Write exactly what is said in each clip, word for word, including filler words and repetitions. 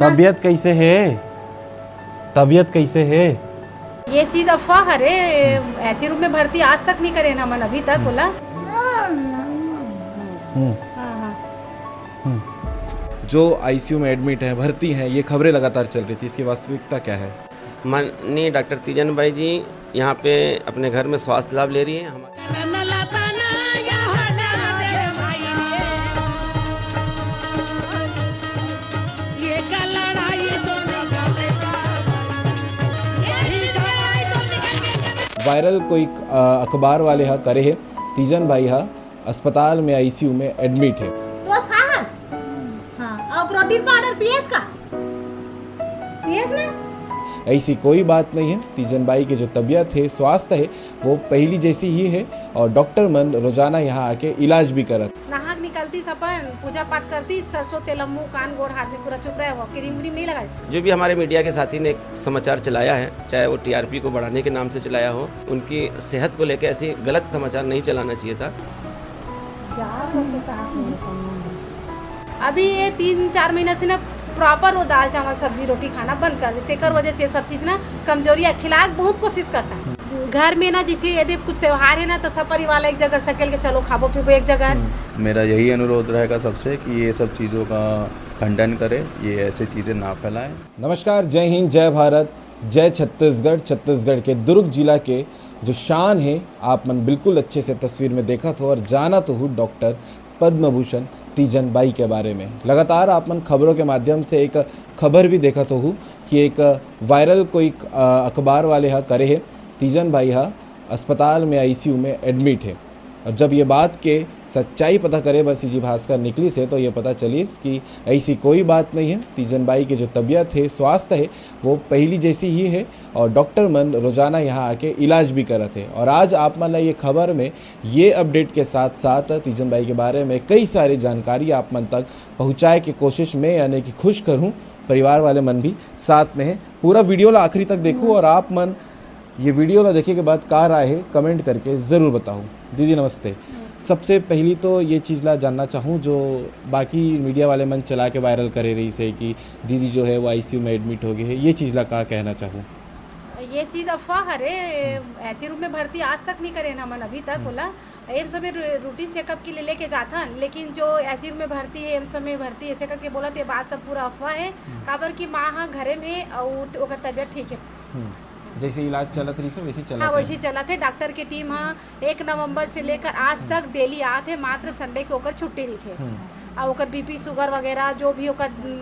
तबीयत कैसे है? तबीयत कैसे है? ये चीज अफवाह हरे। ऐसी रूम में भर्ती आज तक नहीं करे ना मन अभी तक बोला। हम्म। हाँ, हाँ। हम्म। जो आईसीयू में एडमिट हैं, भर्ती हैं, ये खबरें लगातार चल रही थी, इसकी वास्तविकता क्या है? माननीय डॉक्टर तीजन बाई जी यहाँ पे अपने घर में स्वास्थ्य लाभ ले रही हैं। हमारे वायरल कोई, अ, अखबार वाले ह करे हे, तीजन बाई ह अस्पताल में आईसीयू में एडमिट है। तो खा हाँ, और प्रोटीन पाउडर पियस का? पियस ना? ऐसी कोई बात नहीं है। तीजन बाई की जो तबीयत है, स्वास्थ्य है, वो पहली जैसी ही है और डॉक्टर मन रोजाना यहाँ आके इलाज भी करत। नहाक निकलती सपन पूजा पाठ करती, सरसों तेल मुंह कान गोड़ हाथ में पूरा चुप रहे हो, क्रीम व्रीम नहीं लगाई। जो भी हमारे मीडिया के साथी ने एक समाचार चलाया है, चाहे वो टीआरपी को बढ़ाने के नाम से चलाया हो, उनकी सेहत को लेकर ऐसी गलत समाचार नहीं चलाना चाहिए था। अभी ये तीन चार महीना से ना प्रॉपर वो दाल चावल सब्जी रोटी खाना बंद कर दे, तेकर वजह से ये सब चीज ना कमजोरी है। खिलाक बहुत कोशिश करता है। घर में ना जैसे यदि कुछ त्योहार है ना तो सब परिवार एक जगह सकेल के चलो खाबो पीबो एक जगह। हम्म। मेरा यही अनुरोध रहेगा सबसे कि ये सब चीज़ों का खंडन करें, ये ऐसे चीज़ें ना फैलाएं। नमस्कार, जय हिंद, जय भारत, जय छत्तीसगढ़। छत्तीसगढ़ के दुर्ग जिला के जो शान है, आप मन बिल्कुल अच्छे से तस्वीर में देखत हो और जानत हो डॉक्टर पद्म भूषण तीजन बाई के बारे में। लगातार आप मन खबरों के माध्यम से एक खबर भी देखत हो कि एक वायरल कोई, अ, अखबार वाले ह करे है, तीजन बाई ह अस्पताल में आईसीयू में एडमिट है। और जब ये बात के सच्चाई पता करे बर सीजी भास्कर निकलिस हे, तो ये पता चलिस कि ऐसी कोई बात नहीं है। तीजन बाई की जो तबीयत है, स्वास्थ्य है, वो पहली जैसी ही है और डॉक्टर मन रोजाना यहाँ आके इलाज भी करत है। और आज आप मन ला ये खबर में ये अपडेट के साथ साथ तीजन बाई के बारे में कई सारी जानकारी आप मन तक पहुँचाए के कोशिश में, यानी कि खुश करूँ, परिवार वाले मन भी साथ में है। पूरा वीडियो ला आखिरी तक देखो और आप मन ये वीडियो ला देखे के बाद का राय है, कमेंट करके ज़रूर बताओ। दीदी नमस्ते। नमस्ते। सबसे पहली तो ये चीज़ ला जानना चाहूँ, जो बाकी मीडिया वाले मन चला के वायरल करे रहिस हे कि दीदी जो है वो आईसीयू में एडमिट हो गई है, ये चीज़ ला का कहना चाहूँ? ये चीज़ अफवाह हरे। हम्म। ऐसी रूम में भर्ती आज तक नहीं करे ना मन अभी तक। हम्म। बोला एम्स में रू-, रूटीन चेकअप के लिए लेके जाथन, लेकिन जो ऐसी रूम में भर्ती है, एम्स में भर्ती ऐसे करके बोला, तो ये बात सब पूरा अफवाह है। हम्म। काबर कि माँ ह घरे में और ओकर तबीयत ठीक है। हम्म। जैसे इलाज चलत रहिस हे, वैसे चलत हाँ, रहिस हे। वैसे चलत है। डॉक्टर की टीम ह एक नवंबर से लेकर आज तक डेली आत है, मात्र संडे के ओकर छुट्टी रहिथे। हम्म। और ओकर बीपी, शुगर वगैरह जो भी ओकर, उम,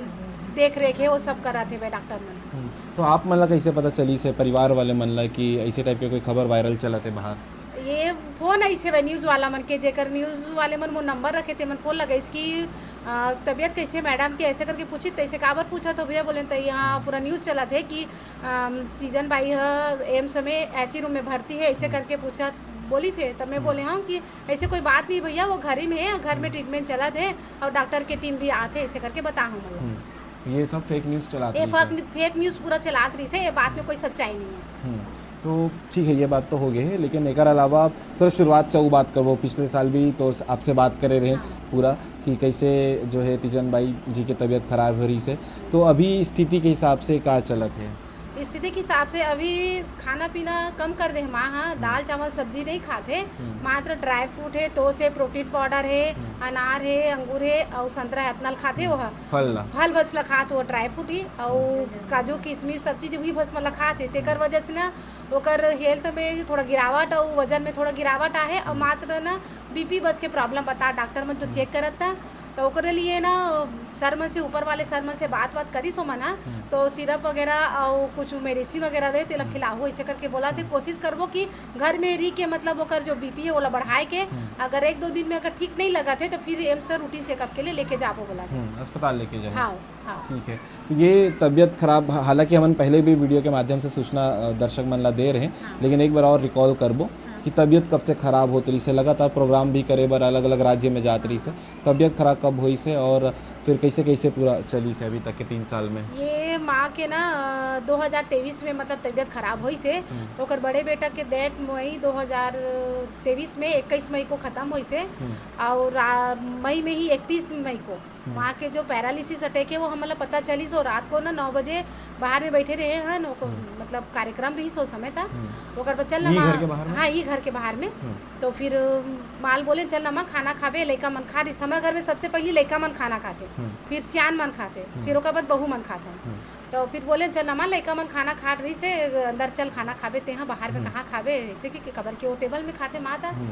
देख रेख है, वो सब करत है डॉक्टर मन। हम्म। तो आप मन ला कैसे पता चलिस हे, परिवार वाले मन ला, कि ऐसे टाइप के कोई खबर वायरल चलत है बाहर? ये फोन आइस हे न्यूज वाला मन के, जेकर न्यूज वाले मन मोर नंबर रखे, ते मन फोन लगाइस कि, अ, तबीयत कैसे मैडम के, ऐसे करके पूछी, तैसे काबर पूछत हो भैया? बोले, तो यहाँ पूरा न्यूज चलत है कि अम, तीजन बाई ह एम्स में ऐसी रूम में भर्ती है, ऐसे हम्म। करके पूछा, बोलिस हे। तब मैं हम्म। बोले हूँ कि ऐसे कोई बात नहीं भैया, वो घर ही में है, घर में हम्म। ट्रीटमेंट चलत है और डॉक्टर के टीम भी आत है, ऐसे करके बता हूँ मतलब। हम्म। ये सब फेक न्यूज़ चलात ये रहिस हे। फेक, फेक न्यूज़ पूरा चलात रहिस हे, ये बात में कोई सच्चाई नहीं है। हम्म। तो ठीक है, ये बात तो हो गई है, लेकिन एकर अलावा थोड़ा शुरुआत से वो बात करबो। पिछले साल भी तो आपसे बात करे रहे हाँ। पूरा कि कैसे जो है तीजन बाई जी के तबीयत खराब हो रहिस हे, तो अभी स्थिति के हिसाब से का चलत है? स्थिति के हिसाब से अभी खाना पीना कम कर दे हे माँ, हाँ, हम्म। दाल चावल सब्जी नहीं खात हे, हम्म। मात्र ड्राई फ्रूट है, टोस है, प्रोटीन पाउडर है, हम्म। अनार है, अंगूर है और संतरा है, अतना ल खात हे वो ह। फल ला। फल बस ल खात हे, वो ड्राई फ्रूट ही और काजू किशमिश सब चीज वही बस मतलब खात हे। तेकर हम्म। वजह से ना ओकर हेल्थ में थोड़ा गिरावट और वजन में थोड़ा गिरावट आहे और हम्म। मात्र ना बीपी बस के प्रॉब्लम बता डॉक्टर मन तो हम्म। चेक करत था, तो ओकरे लिए ना सर मन से, ऊपर वाले सर मन से बात बात करिस ओमन ह, हम्म। तो सिरप वगैरह और कुछ मेडिसिन वगैरह दे, तेला हम्म। खिलाहू, ऐसे करके बोला थे। हम्म। कोशिश करबो कि घर में रह के मतलब ओकर जो बीपी है ओला बढ़ाए के, हम्म। अगर एक दो दिन में अगर ठीक नहीं लगत हे तो फिर एम्स रूटीन चेकअप के लिए लेके जाबो बोला थे। हम्म, अस्पताल लेके जाए। हाँ, हाँ। ठीक है, तो ये तबीयत खराब, हा-, हालांकि हमन पहले भी वीडियो के माध्यम से सूचना, अ, दर्शक मन ला दे रहे हैं, हाँ। लेकिन एक बार और रिकॉल करबो हाँ। कि तबीयत कब से खराब होत रहिस हे, लगातार प्रोग्राम भी करे बर अलग-अलग राज्य में जात रहिस हे, तबीयत खराब कब होइस हे और फिर कैसे कैसे पूरा चलिस हे अभी तक के तीन साल में? ये माँ के ना, अ, दो हज़ार तेईस में, मतलब, तबीयत खराब होइस हे। हम्म। तो ओकर बड़े बेटा के डेथ मई दो हज़ार तेईस में, इक्कीस मई को खत्म होइस हे। हम्म। और रा-, मई में ही इकतीस मई को माँ के जो पैरालिसिस अटैक है, वो हमला पता चलिस। और रात को ना नौ बजे बाहर में बैठे रहे हैं, ओकर, हम्म। मतलब, कार्यक्रम रहिस ओ समय था। हम्म। ओकर बाद चल ना यही माँ, घर के बाहर में? हाँ, यही घर के बाहर में। हम्म। तो फिर, अ, माँ ल बोले, "चल ना माँ, खाना खाबे।" लइका मन खा रहिस। हमर घर में सबसे पहली लइका मन खाना खाथे, हम्म। फिर सियान मन खाथे, हम्म। फिर ओकर बाद बहू मन खाथे। हम्म। तो फिर बोले, "चल ना माँ, लइका मन खाना खात रहिस हे, अंदर चल, खाना खाबे, तेहा बाहर में हम्म। कहाँ खाबे?" ऐसे कि, कि कबर के वो टेबल में खाथे माँ ता। हम्म।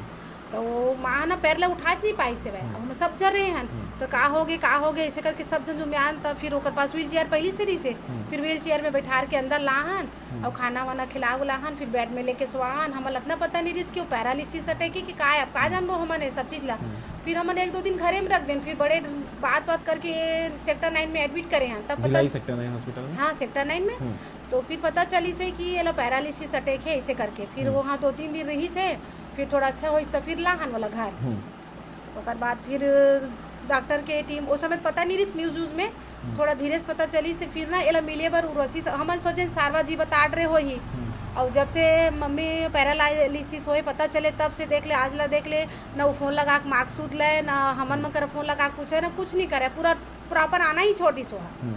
तो वो माँ ना पैर ला उठात नहीं पाइस हे भाई। हम्म। अब हम सब जन रहे हन, हम्म। तो का होगे, का होगे, ऐसे करके सब जन जो म्यान था, फिर ओकर पास व्हील चेयर पहली से रहिस हे, हम्म। फिर व्हील चेयर में बैठार के अंदर लाहन, हम्म। और खाना वाना खिला उला हन, फिर बेड में लेके सोआहन। हमन ल अतना पता नहीं रहिस कि वो पैरालिसिस अटैक हे कि का हे, अब का जानबो हमन ये सब चीज ला। हम्म। फिर हमन एक दो दिन घरे में रख देन, फिर बड़े बात बात करके ये सेक्टर नाइन में एडमिट करे हन, तब पता भिलाई सेक्टर नाइन हॉस्पिटल में? हाँ, सेक्टर नाइन में। हम्म। तो फिर पता चलिस हे कि ये ला पैरालिसिस अटैक हे, ऐसे करके। फिर हम्म। वहाँ दो तीन दिन रहिस हे, फिर थोड़ा अच्छा होइस, तो फिर लाहन वाला घर। हम्म। ओकर बाद फिर डॉक्टर के टीम, ओ समय पता नहीं रहिस न्यूज व्यूज में, हम्म। थोड़ा धीरे से पता चलिस हे। फिर ना एला मिले बर उर्वशी सा-, हमन सोचेन सारवा जी बता रहे होही। हम्म। और जब से मम्मी पैरालिसिस होए पता चले, तब से देख ले, आज ला देख ले, ना वो फोन लगा के मास्क सूत ले, ना हमन मन करा फोन लगा के पूछे, ना कुछ नहीं करे, पूरा प्रॉपर आना ही छोड़ दिस ओहा। हम्म।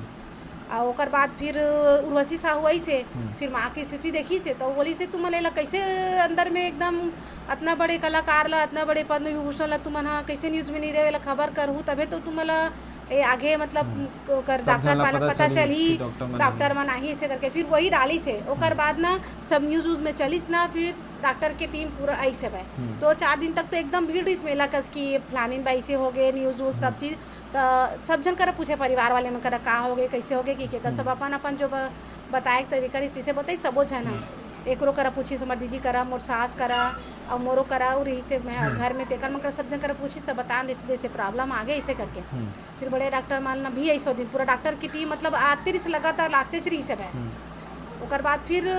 और ओकर बाद फिर उर्वशी साहू आइस हे, हम्म। फिर माँ के स्थिति देखिस हे, तो बोलिस हे, "तुमन एला कैसे अंदर में एकदम अतना बड़े कलाकार ला, अतना बड़े पद्म विभूषण ला तुमन ह कैसे न्यूज में नहीं देवे, एला खबर करहू, तभे तो तुमन ला ए आगे, मतलब, हम्म। ओकर सब झन डॉक्टर ला पाला पता पता चलही चलही, कि डॉक्टर मन डॉक्टर आही। मन आही," ऐसे करके फिर वही डालिस हे। ओकर हम्म। बाद ना सब न्यूज व्यूज में चलिस ना, फिर डॉक्टर के टीम पूरा आइस हे भाई। हम्म। तो चार दिन तक तो एकदम भीड़ रहिस मेला कस कि फलानिन बाई से होगे, न्यूज व्यूज सब हम्म। चीज, त सब झन करा पूछे, परिवार वाले मन करा, "का होगे, कैसे होगे?" कि के त सब हम्म। अपन अपन जो ब-, बताए के तरीका रहिस, जैसे बताई सबो झन ह। हम्म। एकरो करा पूछिस, हमर दीदी करा, मोर सास करा, और मोरो करा, और इसे मैं हम्म। घर में तेकर मन करा, सब झन करा पूछिस, त बतान देस जैसे प्रॉब्लम आगे, ऐसे करके। हम्म। फिर बड़े डॉक्टर मन भी ऐसो दिन पूरा डॉक्टर की टीम, मतलब, आते रहिस लगातार, आते रहिस हे भाई। हम्म। ओकर बाद फिर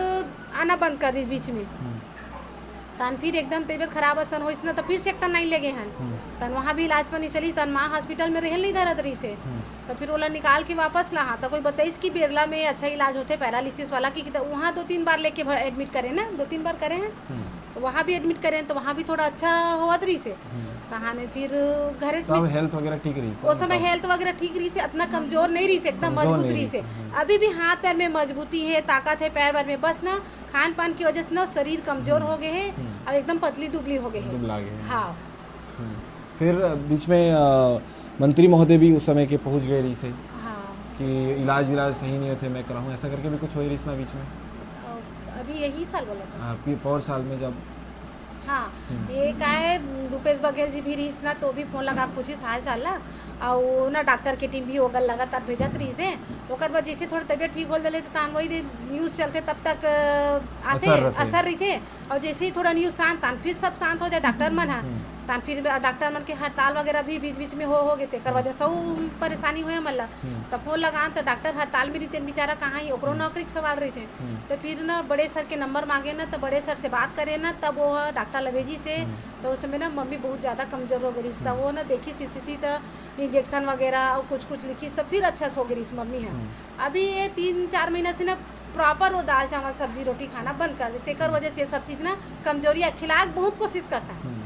आना बंद कर दिस बीच में। हम्म। तहन फिर एकदम तबीयत खराब असन होइस ना, त फिर सेक्टर नाइन ले गे हन। हम्म। तहन वहाँ भी इलाज पानी चलिस, तहन माँ हॉस्पिटल में रहल नहीं धरत रहिस हे। हम्म। त फिर ओला निकाल के वापस लाहा, त कोई बताइस कि बिरला में अच्छा इलाज होथे पैरालिसिस वाला की, त वहाँ दो तीन बार लेके भ-, एडमिट करे ना, दो तीन बार करे हैं। हम्म। तो वहाँ भी एडमिट करे हैं, तो वहाँ भी थोड़ा अच्छा होवत रहिस हे। हम्म। तहाने फिर घरे तो अब हेल्थ वगैरह ठीक रहिस? ओ समय हेल्थ वगैरह ठीक रहिस हे, अतना कमजोर नहीं रहिस हे, एकदम कमजोर मजबूत नहीं रहिस हे। रहिस हे, हम्म। अभी भी हाथ पैर में मजबूती हे, ताकत हे पैर वैर में, बस ना खान पान की वजह से ना शरीर कमजोर हम्म। हो गए हे हम्म। और एकदम पतली दुबली हो गए हे। दुबला गए हे। हाँ। हम्म। फिर बीच में, अ, मंत्री महोदय भी उस समय के पहुँच गए रहिस हे हाँ। कि इलाज विलाज सही नहीं होथे, मैं कराहूँ, ऐसा करके भी कुछ होए रहिस ना बीच में? अ, अभी यही साल बोला था। हाँ, पि-, पौर साल में जब हाँ, हम्म। ये का है, भूपेश बघेल जी भी रहिस ना, तो भी फोन लगा के पूछिस हाल चाल ला, और ना डॉक्टर के टीम भी ओकर लगातार भेजत रहिस हे। ओकर बाद जैसे थोड़ा तबीयत ठीक होल देले, तो तान वही दे न्यूज चलते तब तक, अ, आते असर रहिथे। असर रहिथे, और जैसे ही थोड़ा न्यूज शांत, तान फिर सब शांत हो जाए डॉक्टर मन ह, हम्म। तान फिर डॉक्टर मन के हड़ताल वगैरह भी बीच बीच में हो हो गए, तेकर वजह से वो परेशानी होए हमन ला। हम्म। तब फोन लगान तो डॉक्टर हड़ताल में रहिथे, बेचारा कहाँ ही, ओकरो हम्म। नौकरी के सवाल रहिथे। हम्म। तो फिर ना बड़े सर के नंबर मांगे ना, तो बड़े सर से बात करे ना, तब वो डॉक्टर ला भेजिस हे। हम्म। तो उस समय ना मम्मी बहुत ज्यादा कमजोर हो गई रहिस, तो हम्म। वो ना देखिस स्थिति, तो इंजेक्शन वगैरह और कुछ कुछ लिखिस, तो फिर अच्छा से हो गई रहिस मम्मी ह। हम्म। अभी ये तीन चार महीना से ना प्रॉपर वो दाल चावल सब्जी रोटी खाना बंद कर दे, तेकर हम्म। वजह से ये सब चीज ना कमजोरी है। खिलाए के बहुत कोसिस करता है, हम्म।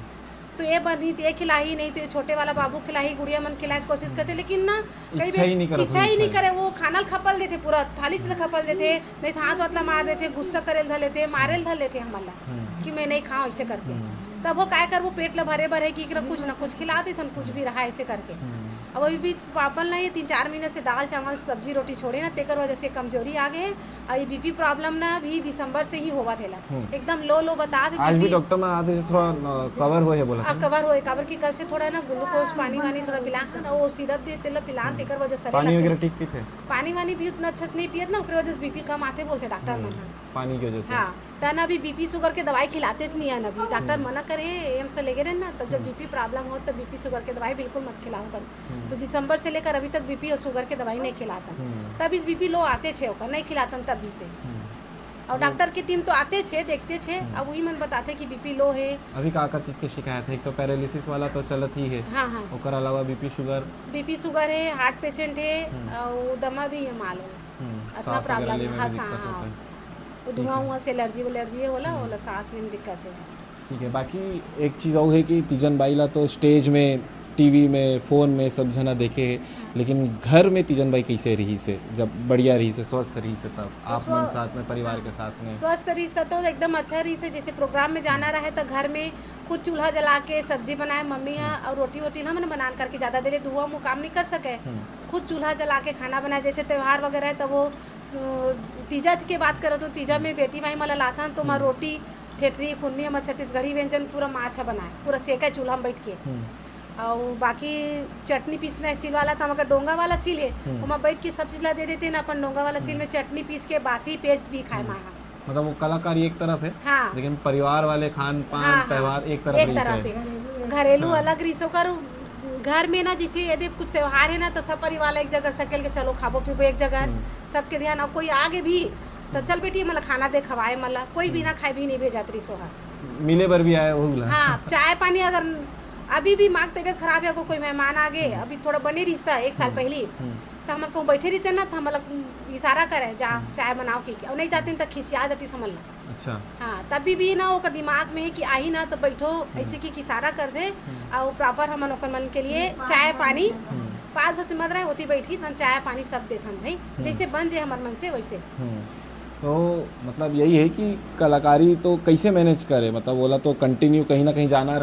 तो ये बनी तो ये खिलाही नहीं, तो ये छोटे वाला बाबू खिलाही, गुड़िया मन खिलाए के कोसिस करथे, लेकिन ना कई इच्छा बेर ही नहीं करत इच्छा होही ही नहीं खाए। करे, वो खाना ल खपल देथे, पूरा थाली से खपल देथे, नहीं तो हाथ वाथ ला मार देथे, गुस्सा करे ल धर लेथे, मारे ल धर लेथे हमन ला हम्म। कि मैं नहीं खाऊं ऐसे करके। हम्म। तब वो काय करबो, पेट ला भरे भरे की एकरा कुछ ना कुछ खिला देथन, कुछ भी रहा ऐसे करके। हम्म। अब अभी भी पापन ला ये तीन चार महीना से दाल चावल सब्जी रोटी छोड़े ना, तेकर वजह से कमजोरी आ गए है। और ये बीपी प्रॉब्लम ना अभी दिसंबर से ही होवत हे ला, हम्म। एकदम लो लो बता दे आज भी बीपी। डॉक्टर मन आते थोड़ा, अ, कवर होए हे बोला आ, था। कवर होए, काबर कि कल से थोड़ा ना ग्लूकोज पानी वानी थोड़ा पिला, ना वो सिरप दे तेला पिला, तेकर वजह से पानी लगथे। वगैरह ठीक पीथे? पानी वानी भी उतना अच्छा से नहीं पियत ना, ओकर वजह से बीपी कम आते बोलथे डॉक्टर मन ह। पानी की वजह से। हाँ, तन अभी बीपी शुगर के दवाई खिलाते च नहीं है अभी, डॉक्टर हम्म। मना करे हे, एम्स ले गए रहे ना, तो जब हम्म। बीपी प्रॉब्लम हो तो बीपी शुगर के दवाई बिल्कुल मत खिलाओ कर। हम्म। तो दिसंबर से लेकर अभी तक बीपी और शुगर के दवाई नहीं खिलाता। हम्म। तब इस बीपी लो आते छे ओकर, नहीं खिलाता तब भी से। हम्म। और डॉक्टर के टीम तो आते छे, देखते छे, अब वही मन बताथे कि बीपी लो है। अभी का का चीज के शिकायत है? एक तो पैरालिसिस वाला तो चलत ही है, हाँ, हाँ। ओकर अलावा बीपी शुगर? बीपी शुगर है, हार्ट पेशेंट है, और दमा भी है, मान लो। हम्म, इतना सांस वगैरह प्रॉब्लम लेवे है। में हाँ, दिक्कत हाँ। होता है। वो धुआं हुआ से एलर्जी वलर्जी होला, होला सांस लेने में दिक्कत है। ठीक है, बाकी एक चीज और है कि तीजन बाई ला तो स्टेज में, टीवी में, फोन में सब जना देखे है, लेकिन घर में तीजन बाई कैसे रही से, जब बढ़िया रही से, स्वस्थ रही से, तब आप मन स्व- साथ में, परिवार के साथ में? स्वस्थ रही से तो एकदम अच्छा रही से। जैसे प्रोग्राम में जाना रहे तो घर में खुद चूल्हा जला के सब्जी बनाए मम्मी हा, और रोटी वोटी हमन बनान करके ज्यादा देर धुआं मुँह काम नहीं कर सके। खुद चूल्हा जला के खाना बनाए। जैसे त्योहार वगैरह है तो वो अ, तीजा के बात करो तो तीजा में बेटी माई मला लाथन तो मैं रोटी, ठेठरी, खुरमी, हमर छत्तीसगढ़ी व्यंजन पूरा माछ बनाए, पूरा सेका चूल्हा में बैठ के। और बाकी चटनी पीसना है सील वाला, तो हमका डोंगा वाला सील है, ओमा बैठ के सब चीज ला दे देते ना, अपन डोंगा वाला सील में चटनी पीस के बासी पेज भी खाए माँ। मतलब वो कलाकारी एक तरफ है, हाँ। लेकिन परिवार वाले खान पान, हाँ, हाँ। त्योहार एक तरफ एक रही तरफ से। है। घरेलू अलग रही से, ओकर घर में ना, जैसे यदि कुछ त्योहार है ना, तो सब परिवार एक जगह सकेल के चलो खाबो पीबो एक जगह, सबके ध्यान। और कोई आगे भी तो चल बेटी, मतलब खाना दे, खवाए, मतलब कोई बिना खाए भी नहीं भेजत रही सोहा। मिले बर भी आए, वो ला। हाँ, चाय पानी अगर अभी भी माँ के तबीयत खराब है, अगर कोई मेहमान आ गए, अभी थोड़ा बने रिश्ता है एक साल पहली, तो हमर कहूँ बैठे रहते ना, तो हमला इशारा करे, जा चाय बनाओ की, और नहीं जाते तो खिसिया जाती समझ ला। अच्छा। हाँ, तभी भी ना ओकर दिमाग में है कि आही ना तो बैठो, ऐसे की इशारा कर दे, और प्रॉपर हमन ओकर मन के लिए चाय पानी पाँच बजे मत रहे होती बैठी, तन चाय पानी सब देथन भाई, जैसे बन जे हमर मन से वैसे। हम्म। तो मतलब यही है कि कलाकारी तो कैसे मैनेज करे, मतलब बोला तो कंटिन्यू कहीं ना कहीं जाना अ,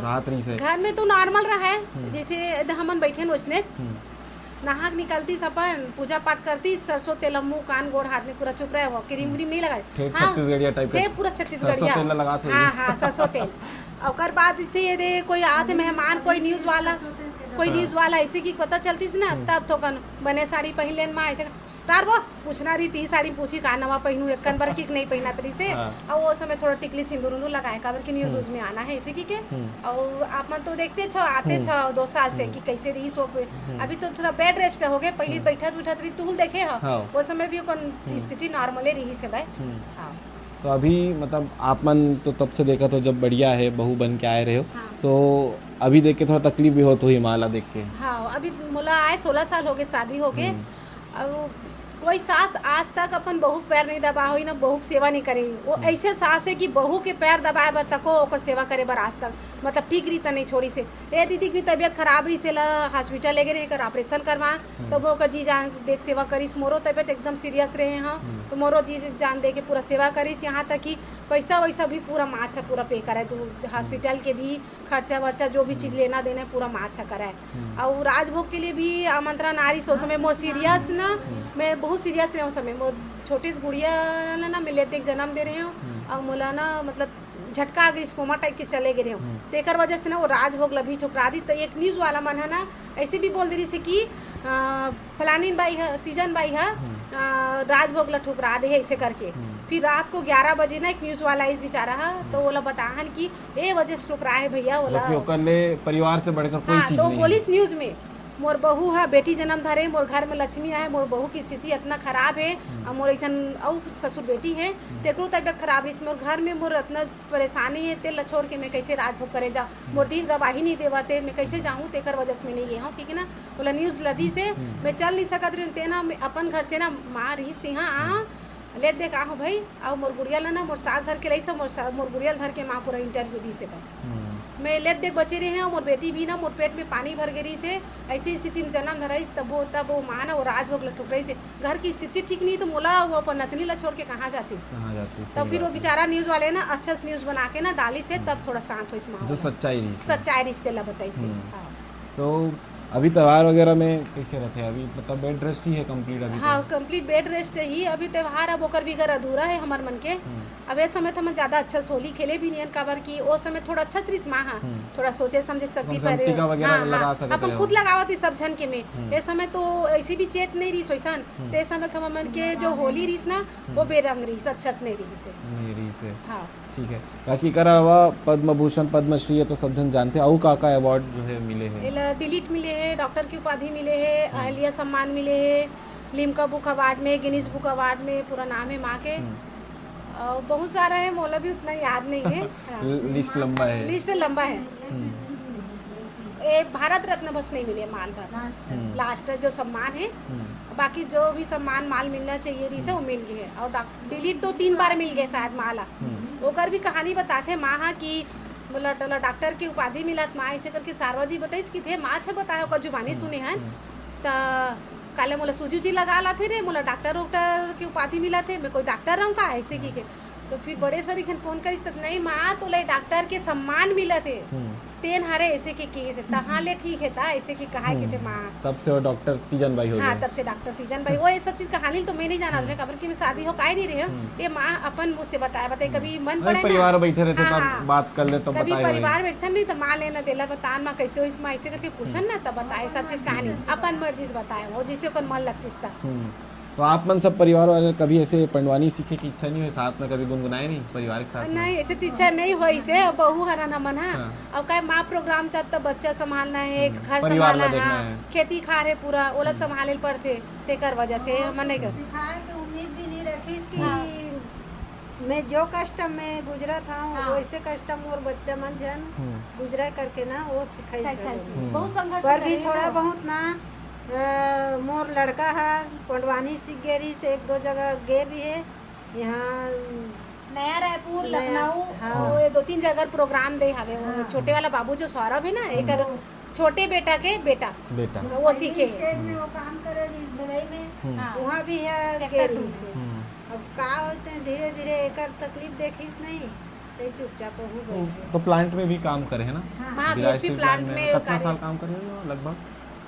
राहत रही से। घर में तो नॉर्मल रहा है, जैसे यदि हमन बैठे न वैसने नहाक निकलतीस, अपन पूजा पाठ करतीस, सरसों तेल मुंह कान गोड़ हाथ में पूरा चुप रहे हो, क्रीम व्रीम नहीं लगाए। ठेठ छत्तीसगढ़िया टाइप छे के। पूरा छत्तीसगढ़िया। सरसों तेल ला लगात होही। हाँ, हाँ, सरसों तेल। ओकर बाद से ये दे कोई आत मेहमान, कोई न्यूज वाला, कोई न्यूज वाला ऐसे की पता चलतीस ना, तब थोकन बने साड़ी पहन लेन माँ, ऐसे टार वो पूछना रही ती साड़ी पूछी का नवा पहनू, एक कन बर की नहीं पहनत रही से। और वो समय थोड़ा टिकली सिंदूर उंदूर लगाए, काबर की न्यूज उज में आना है इसी की के। और आप मन तो देखते छो, आते छो दो साल से कि कैसे रही सो। अभी तो थोड़ा बेड रेस्ट हो गए, पहले बैठत उठत रही, तुहुल देखे हो, हाँ। वो समय भी ओकर स्थिति नॉर्मले रही से भाई। हाँ। तो अभी मतलब आप मन तो तब से देखा तो जब बढ़िया है, बहू बन के आए रहे हो, हाँ। तो अभी देख के थोड़ा तकलीफ भी होत होही माँ ला देख के। हाँ, अभी मोला आए सोलह साल हो गए, शादी हो गए। अब कोई सास आज तक अपन बहू के पैर नहीं दबा होई ना, बहू के सेवा नहीं करे। वो ऐसे सास है कि बहू के पैर दबाए बर तको, ओकर सेवा करे बर आज तक मतलब ठीक रही त नहीं छोड़ी से। ए दीदी की भी तबीयत खराब रही से ला, हॉस्पिटल ले गए रहे, एकर ऑपरेशन करवा, तब ओकर जी जान देख सेवा करिस। मोरो तबीयत एकदम सीरियस रहे हाँ, तो मोरो जी जान दे के पूरा सेवा करिस। यहाँ तक कि पैसा वैसा भी पूरा माँ छ पूरा पे करे, दू हॉस्पिटल के भी खर्चा वर्चा, जो भी चीज लेना देना है, पूरा माँ छ करे। और राजभोग के लिए भी आमंत्रण आ रही से, उस समय मोर सीरियस ना, मैं बहुत सीरियस रहे उस समय। मोर छोटी सी गुड़िया ला ना, मैं लेते एक जन्म दे रहे हूँ, और मोला ना मतलब झटका आ गई, कोमा टाइप के चले गए रहे हूँ। तेकर वजह से ना वो राजभोग ला भी ठुकरा दी। तो एक न्यूज वाला मन है ना, ऐसे भी बोल दे रही से कि अ, फलानीन बाई ह, तीजन बाई ह, अ, राजभोग ला ठुकरा दे है ऐसे करके। फिर रात को ग्यारह बजे ना एक न्यूज वाला इस बेचारा ह, तो ओला बताहन कि ए वजह से ठुकरा है भैया, ओला। जबकि ओकर ले परिवार से बढ़कर कोई हाँ, चीज तो नहीं है। बोलिस न्यूज में, मोर बहू ह बेटी जन्म धरे, मोर घर में लक्ष्मी आए, मोर बहू की स्थिति इतना खराब है, और मोर एक जन अउ ससुर बेटी है, तेकरो तबियत खराब रही, मोर घर में मोर इतना परेशानी है, तेल ला छोड़ के मैं कैसे राजभोग करे जाऊँ, मोर दिल गवाही नहीं देवा ते, मैं कैसे जाऊँ, तेकर वजह से मैं नहीं गे हूँ, ठीक है ना। बोला न्यूज लदी से मैं चल नहीं सकत रही, तेना मैं अपन घर से ना माँ रहीस तिहा आ लेत देख आहूँ भाई, अउ मोर गुड़िया ला ना मोर सास धर के लइस, मोर सा-, मोर गुड़िया ला धर के माँ पूरा इंटरव्यू दी से भाई। मैं लेत देख बचे रहे हूँ, मोर बेटी भी ना मोर पेट में पानी भर गे रही से, ऐसी स्थिति में जन्म धराइस, तब वो, तब वो माँ ना वो राजभोग ला ठुकराई से, घर की स्थिति ठीक नहीं तो मोला वो अपन नतनी ला छोड़ के कहाँ जातीस? कहाँ जातीस? तब फिर वो बेचारा न्यूज वाले ना अच्छा से न्यूज बना के ना डाली से, तब थोड़ा शांत होइस माहौल। जो सच्चाई रही। सच्चाई रिश्ते ला बताई से। हाँ। तो अभी त्योहार वगैरह में कैसे रहते हैं? अभी मतलब बेड रेस्ट ही है कंप्लीट अभी तो? हाँ, कंप्लीट बेड रेस्ट ही। अभी त्योहार अब ओकर बिगर अधूरा है हमार मन के। अब ए समय तो हम ज्यादा अच्छा से होली खेले भी नहीं, काबर कि ओ समय थोड़ा अच्छा से रिस माँ हा, थोड़ा सोचे समझे के शक्ति कम से कम पैरे। टीका वगैरह हाँ, लगा हाँ, सकते अपन हो। खुद लगावत ही सब झन के में। ए समय तो ऐसी भी चेत नहीं रही सोइसन, तो ए समय के हमन के जो होली रिस ना, वो बेरंग रिस, अच्छा से नहीं रिस है। नहीं रही से। हाँ। ठीक है, बाकी एकर अलावा पद्म भूषण, पद्मश्री, ये तो सब झन जानते हैं, अउ का का अवार्ड जो है मिले हैं? एला डिलीट मिले है, डॉक्टर की उपाधि मिले है, अहल्या सम्मान मिले है, लिम्का बुक अवार्ड में, गिनीज बुक अवार्ड में पूरा नाम है माँ के। अ, बहुत सारा है, मोला भी उतना याद नहीं है। हाँ। लिस्ट लंबा है। लिस्ट लंबा है। हम्म। ये भारत रत्न बस नहीं मिले, माल बस। हम्म। लास्ट जो सम्मान है, हम्म। बाकी जो भी सम्मान माल मिलना चाहिए रहिस हे, वो मिल गए है। और डॉक-, दिल्ली दो तीन बार मिल गए शायद माला। हम्म। ओकर भी कहानी बताथे माँ हा कि बोला, डॉक्टर की उपाधि मिलत माँ, ऐसे करके सारवा जी बताइस कि थे, माँ छे बताए, ओकर जुबानी हम्म, सुने हन। हम्म। त काले मोला सूजी उजी लगा लाथे रे, मोला डॉक्टर वॉक्टर की उपाधि मिलत हे, मैं कोई डॉक्टर रहूँ का, ऐसे की के। तो फिर बड़े सर इखन फोन करिस त, "नहीं माँ, तोला डॉक्टर के सम्मान मिलत हे।" हम्म। तेन हरे ऐसे के केस हे, तहाँ ले ठीक हे ता, ऐसे की कहा के थे हम्म। माँ। तब से वो डॉक्टर तीजन बाई हो हाँ, गए। तब से डॉक्टर तीजन बाई। वो ये सब चीज कहानी तो मैं नहीं जाना हम्म। था, काबर कि मैं शादी हो काय नहीं रहे हूँ। हम्म। ये माँ अपन मुँह से बताए, बताए, हम्म। कभी मन अरे, पड़े ना। परिवार बैठे रहते हाँ, तब हाँ। बात कर ले तो कभी बताए परिवार होई। बैठे नहीं तो माँ लेना देला बतान, माँ कैसे होइस, माँ ऐसे करके पूछन हम्म। ना, तब बताए सब चीज कहानी, अपन मर्जी से बताए, वो जैसे ओकर मन लगतिस ता। हम्म। तो आप मन सब परिवार वाले कभी ऐसे पंडवानी सीखे की इच्छा नहीं हुई, साथ में कभी गुनगुनाए नहीं परिवार के साथ में? नहीं, ऐसे तो इच्छा नहीं हुई से, अब बहू हरन हमन हा। हाँ। अब काय माँ प्रोग्राम चाहत त बच्चा संभालना है, हम्म, घर परिवार संभालना ला देखना है, है। खेती खार है पूरा, ओला हम्म। संभाले ल पड़थे, तेकर वजह से हमन नहीं कर। सिखाए के उम्मीद भी नहीं रखिस कि हाँ। मैं जो कष्ट में गुजरत हूँ, हाँ। वैसे कष्ट मोर बच्चा मन झन हम्म। गुजरे करके ना, वो सिखाइस सिखाइस। हम्म। बहुत संघर्ष पर भी करे थोड़ा हो। बहुत ना, अ, मोर लड़का हर पंडवानी सीख गे रहिस, एक दो जगह गे भी है। यहाँ नया रायपुर, नया, लखनऊ, हाँ। वो दो तीन जगह प्रोग्राम दे हवे। वो हाँ। छोटे वाला बाबू जो सौरभ है ना, हम्म। एकर छोटे बेटा के बेटा, बेटा। वो पहली सीखे है। स्टेज में वो काम करे रहिस भिलाई में, हम्म। हाँ। वहाँ भी है, सेक्टर गे टू रहिस में। है। हम्म। अब का होते हैं, धीरे धीरे एकर तकलीफ देखिस नहीं, तो चुपचाप वहू बैठ गए। तो प्लांट में भी काम करे है ना? हाँ। हाँ, वी एस पी बीएसपी प्लांट प्लांट में में। कितना कार्य। साल काम करे हो लगभग?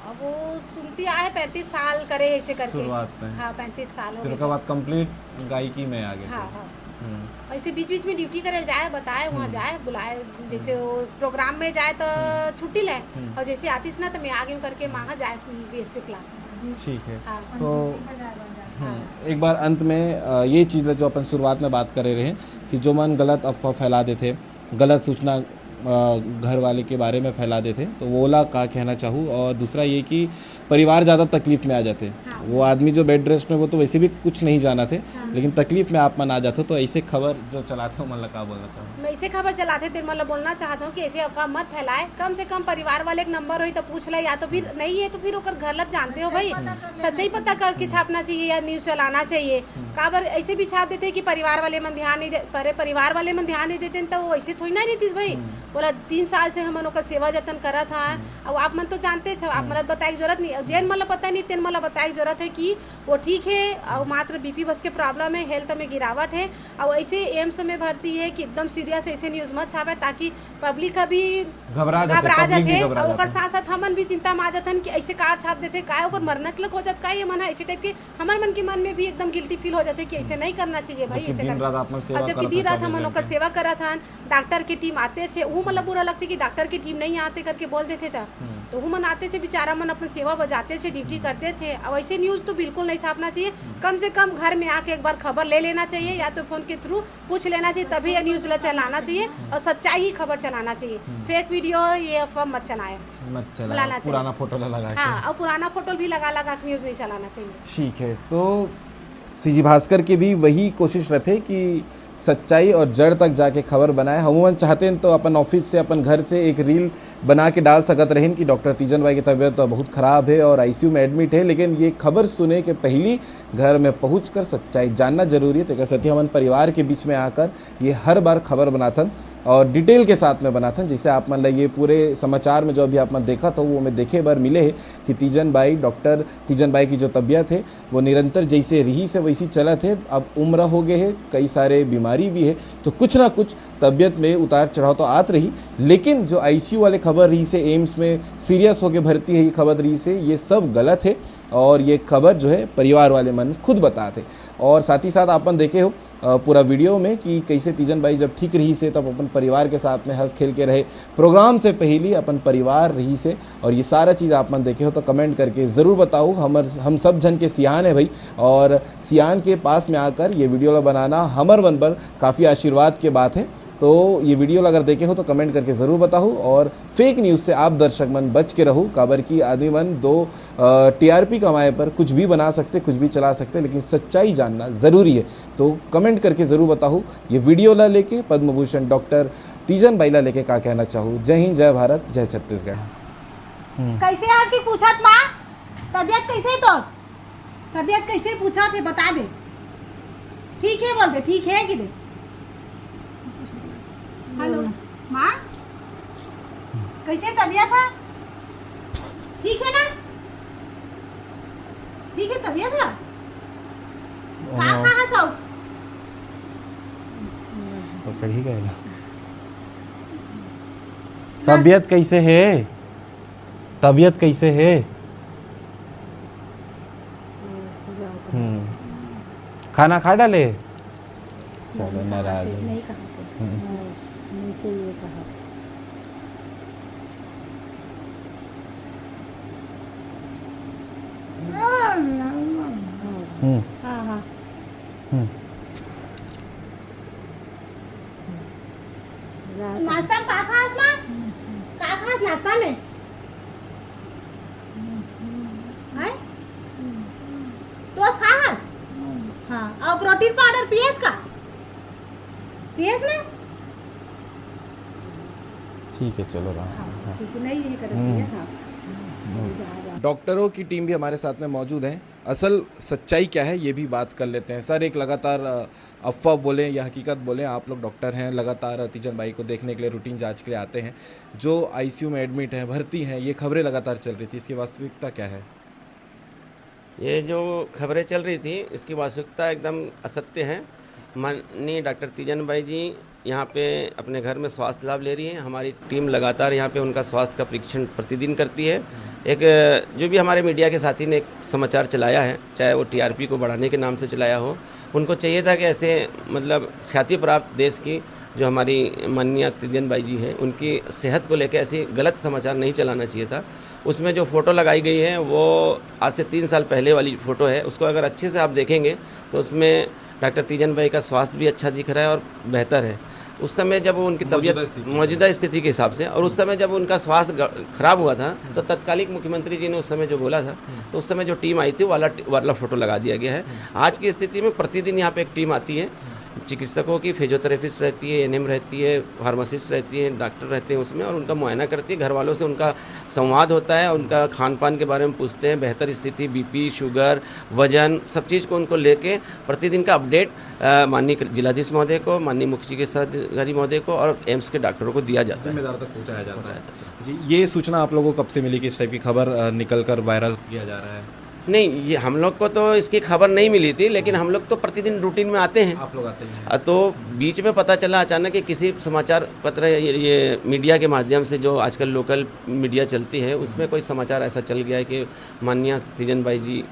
अब वो सुनती आए पैंतीस साल करे ऐसे करके। शुरुआत में। हाँ, पैंतीस साल हो फिर गए। उसके बाद कंप्लीट गायकी में आ गए हाँ, थे। हाँ। हम्म। ऐसे बीच बीच में ड्यूटी करे जाए, बताए, वहाँ हम्म। जाए, बुलाए, जैसे हम्म। वो प्रोग्राम में जाए तो हम्म। छुट्टी ले, हम्म। और जैसे आतिस ना तो मैं आगे करके वहाँ जाए वी एस पी प्लांट। ठीक है। हाँ। तो हम्म, हाँ। एक बार अंत में, अ, ये चीज़ ला जो अपन शुरुआत में बात करे रहे कि जो मन गलत अफवाह फैला देथे, गलत सूचना, अ, घर वाले के बारे में फैला देथे, तो वो ला का कहना चाहू? और दूसरा ये कि परिवार ज़्यादा तकलीफ में आ जाथे। हाँ। वो आदमी जो बेड रेस्ट में, वो तो वैसे भी कुछ नहीं जानथे, हाँ। लेकिन तकलीफ में आप मन आ जाथे, तो ऐसे खबर जो चलाथे, ओमन ला का बोलना चाहू? मैं ऐसे खबर चलाथे, तेन मन ला बोलना चाहत हूँ कि ऐसे अफवाह मत फैलाए। कम से कम परिवार वाले एक नंबर होई तो पूछ ले, या तो फिर हम्म। नहीं है तो फिर ओकर घर ला जानते हो भाई, सच्चाई पता करके हम्म। छापना चाहिए या न्यूज़ चलाना चाहिए। हम्म। काबर ऐसे भी छाप देथे कि परिवार वाले मन ध्यान नहीं दे, पर परिवार वाले मन ध्यान नहीं देते तो वो ऐसे थोड़ी ना रहतीस भाई। हम्म। बोला तीन साल से हमन ओकर सेवा जतन करत हन, हम्म। अउ आप मन तो जानते छव, आप हम्म। मन ला बताए के जरूरत नहीं, अउ जेन मन ला पता नहीं तेन मन ला बताए के जरूरत है कि वो ठीक है, अउ हम्म। मात्र बी पी बस के प्रॉब्लम है, हेल्थ में गिरावट है, अउ ऐसे एम्स में भर्ती है कि एकदम सीरियस ऐसे न्यूज़ मत छापे, ताकि पब्लिक अभी घबरा जाथे, घबरा पब्लिक भी जाथे, घबरा अउ ओकर जाथे। साथ साथ हमन भी चिंता में आ जाथन कि ऐसे कार छाप देथे, काय ओकर मरना के लग हो जात, काय ये मन ह ऐसे टाइप के, हमर मन के मन में भी एकदम गिल्टी फील हो जाथे कि ऐसे नहीं करना चाहिए भाई, जबकि ऐसे दिन कर रात आप मन सेवा और जबकि करत दिन हन रात चौबीस हमन ओकर घंटे। सेवा करत हन, डॉक्टर के टीम आते छे, वो मतलब बुरा लगथे कि डॉक्टर के टीम नहीं आते करके बोल देथे त, हम्म। तो वो मन आते छे, बेचारा मन अपन सेवा बजाते छे, ड्यूटी हम्म। करते छे। अब ऐसे न्यूज़ तो बिल्कुल नहीं छापना चाहिए। हम्म। कम से कम घर में आके एक बार खबर ले लेना चाहिए, या तो फोन के थ्रू पूछ लेना चाहिए, तभी ये न्यूज़ ला चलाना चाहिए हम्म। और सच्चाई ही खबर चलाना चाहिए। हम्म। फेक वीडियो, ये अफवाह मत चलाए। मत चलाए, फैलाना चाहिए। पुराना फोटो ला लगा के। हाँ, और पुराना फोटो भी लगा लगा के न्यूज़ नहीं चलाना चाहिए। ठीक है, तो सीजी भास्कर के भी वही कोशिश रहथे कि सच्चाई और जड़ तक जाके खबर बनाए। हमन चाहते हैं तो अपन ऑफिस से, अपन घर से एक रील बना के डाल सकत रहेन कि डॉक्टर तीजन बाई की तबीयत बहुत खराब है और आई सी यू में एडमिट है, लेकिन ये खबर सुने के पहली घर में पहुंचकर सच्चाई जानना जरूरी है। तो एकर सेती हमन परिवार के बीच में आकर ये हर बार खबर बनाथन और डिटेल के साथ में बनाथन, जिससे आप मन ला ये पूरे समाचार में जो अभी आप मन देखत हो, वो में देखे बर मिले है कि तीजन बाई, डॉक्टर तीजन बाई की जो तबीयत है, वो निरंतर जैसे रहिस हे, वैसी चलत हे। अब उम्र हो गए हे, कई सारे बीमारी भी हे, तो कुछ ना कुछ तबीयत में उतार चढ़ाव तो आत रही। लेकिन जो आई सी यू वाले खबर रहिस हे, एम्स में सीरियस होके भर्ती हे, ये खबर रहिस हे, ये सब गलत हे। और ये खबर जो हे, परिवार वाले मन खुद बतात हे। और साथ ही साथ आप मन देखे हो, अ, पूरा वीडियो में कि कैसे तीजन बाई जब ठीक रहिस हे, तब अपन परिवार के साथ में हंस खेल के रहे। प्रोग्राम से पहली अपन परिवार रहिस हे, और ये सारा चीज़ आप मन देखे हो तो कमेंट करके ज़रूर बताओ। हमर, हम सब झन के सियान है भाई, और सियान के पास में आकर ये वीडियो ला बनाना हमर मन बर काफ़ी आशीर्वाद के बात है। तो ये वीडियो ला अगर देखे हो तो कमेंट करके ज़रूर बताओ, और फेक न्यूज़ से आप दर्शक मन बच के रहो, काबर कि आदमी मन दो टीआरपी कमाए पर कुछ भी बना सकते, कुछ भी चला सकते, लेकिन सच्चाई जानना ज़रूरी है। तो कमेंट करके ज़रूर बताओ ये वीडियो ला लेके, पद्म भूषण डॉक्टर तीजन बाई ला लेके का कहना चाहो। जय हिंद, जय भारत, जय छत्तीसगढ़। हम्म। कैसे आज की पूछत माँ? तबियत कैसे है तोर? तबियत कैसे पूछत है, बता दे। ठीक है बोल दे, ठीक है कि दे। हेलो माँ, कैसे तबियत है? ठीक है ना? ठीक है तबियत है? का हाँ। खा है सब? पकड़ ही गए ना। तबियत कैसे है? तबियत कैसे है? हम्म। खाना खा डाले? चलो, नाराज है। नहीं कहा थे। हम्म। हाँ, नीचे ये कहा। हम्म। हाँ, हाँ। हम्म। नाश्ता में का खास माँ? का खास नाश्ता में? हैं? तोस खास? हाँ, और प्रोटीन पाउडर पियस का? पियस ना? ठीक है, चलो रहा। हाँ, ठीक है, नहीं, ये कर हम्म। दिया, हाँ। हम्म। जा, जा। डॉक्टरों की टीम भी हमारे साथ में मौजूद है। असल सच्चाई क्या है, ये भी बात कर लेते हैं। सर, एक लगातार, अ, अफवाह बोलें या हकीकत बोलें, आप लोग डॉक्टर हैं, लगातार तीजन बाई को देखने के लिए, रूटीन जांच के लिए आते हैं। जो आईसीयू में एडमिट हैं, भर्ती हैं, ये खबरें लगातार चल रही थी, इसकी वास्तविकता क्या है? ये जो खबरें चल रही थी, इसकी वास्तविकता एकदम असत्य है। माननीय डॉक्टर तीजन बाई जी यहाँ पे अपने घर में स्वास्थ्य लाभ ले रही हैं। हमारी टीम लगातार यहाँ पे उनका स्वास्थ्य का परीक्षण प्रतिदिन करती है। एक, जो भी हमारे मीडिया के साथी ने एक समाचार चलाया है, चाहे वो टीआरपी को बढ़ाने के नाम से चलाया हो, उनको चाहिए था कि ऐसे, मतलब, ख्याति प्राप्त देश की जो हमारी माननीय तीजन बाई जी हैं, उनकी सेहत को लेकर ऐसी गलत समाचार नहीं चलाना चाहिए था। उसमें जो फ़ोटो लगाई गई है, वो आज से तीन साल पहले वाली फ़ोटो है। उसको अगर अच्छे से आप देखेंगे, तो उसमें डॉक्टर तीजन बाई का स्वास्थ्य भी अच्छा दिख रहा है और बेहतर है। उस समय जब वो उनकी मौजूदा तबीयत, स्थिति। मौजूदा स्थिति के हिसाब से, और उस समय जब उनका स्वास्थ्य ग-, खराब हुआ था, तो तत्कालिक मुख्यमंत्री जी ने उस समय जो बोला था, तो उस समय जो टीम आई थी, वो वाला, वाला फ़ोटो लगा दिया गया है। आज की स्थिति में प्रतिदिन यहाँ पे एक टीम आती है, चिकित्सकों की, फिजियोथेरेपिस्ट रहती है, एएनएम रहती है, फार्मासिस्ट रहती है, डॉक्टर रहते हैं उसमें, और उनका मुआयना करती है। घर वालों से उनका संवाद होता है, उनका खान पान के बारे में पूछते हैं, बेहतर स्थिति, बीपी, शुगर, वजन, सब चीज़ को उनको लेके प्रतिदिन का अपडेट, अ, माननीय जिलाधीश महोदय को, माननीय मुख्य चिकित्साधिकारी महोदय को और एम्स के डॉक्टरों को दिया जाता है। जिम्मेदार तक पहुंचाया जाता है। पहुंचाया जाता है। जी, ये सूचना आप लोगों को कब से मिली कि इस टाइप की खबर, अ, निकल कर वायरल किया जा रहा है? नहीं, ये हम लोग को तो इसकी खबर नहीं मिली थी, लेकिन हम लोग तो प्रतिदिन रूटीन में आते हैं। आप लोग आते ही हैं। अ, तो बीच में पता चला अचानक कि किसी समाचार पत्र, ये, ये मीडिया के माध्यम से, जो आजकल लोकल मीडिया चलती है, उसमें कोई समाचार ऐसा चल गया है कि माननीय तीजन बाई जी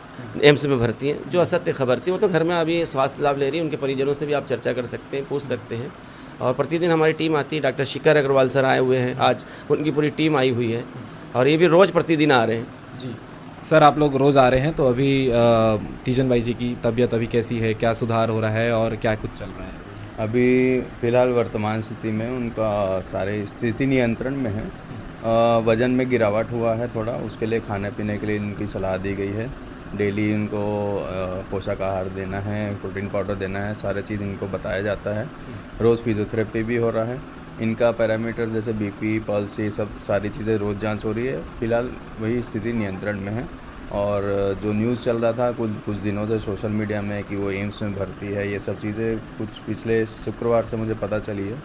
एम्स में भर्ती हैं, जो असत्य खबर थी। वो तो घर में अभी स्वास्थ्य लाभ ले रही है, उनके परिजनों से भी आप चर्चा कर सकते हैं, पूछ सकते हैं। और प्रतिदिन हमारी टीम आती है, डॉक्टर शिखर अग्रवाल सर आए हुए हैं, आज उनकी पूरी टीम आई हुई है, और ये भी रोज़ प्रतिदिन आ रहे हैं। जी सर, आप लोग रोज़ आ रहे हैं, तो अभी, अ, तीजन बाई जी की तबीयत अभी कैसी है, क्या सुधार हो रहा है और क्या कुछ चल रहा है? अभी फ़िलहाल वर्तमान स्थिति में उनका सारी स्थिति नियंत्रण में है। अ, वज़न में गिरावट हुआ है थोड़ा, उसके लिए खाने पीने के लिए इनकी सलाह दी गई है। डेली इनको, अ, पोषक आहार देना है, प्रोटीन पाउडर देना है, सारे चीज़ इनको बताया जाता है। रोज़ फिजियोथेरेपी भी हो रहा है। इनका पैरामीटर जैसे बीपी, पल्स, ये सब सारी चीज़ें रोज़ जांच हो रही है। फ़िलहाल वही स्थिति नियंत्रण में है। और जो न्यूज़ चल रहा था कुछ, कुछ दिनों से सोशल मीडिया में कि वो एम्स में भर्ती है, ये सब चीज़ें कुछ पिछले शुक्रवार से मुझे पता चली है,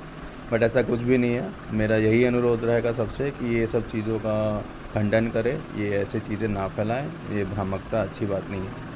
बट ऐसा कुछ भी नहीं है। मेरा यही अनुरोध रहेगा सबसे कि ये सब चीज़ों का खंडन करें, ये ऐसे चीज़ें ना फैलाएं, ये भ्रामकता अच्छी बात नहीं है।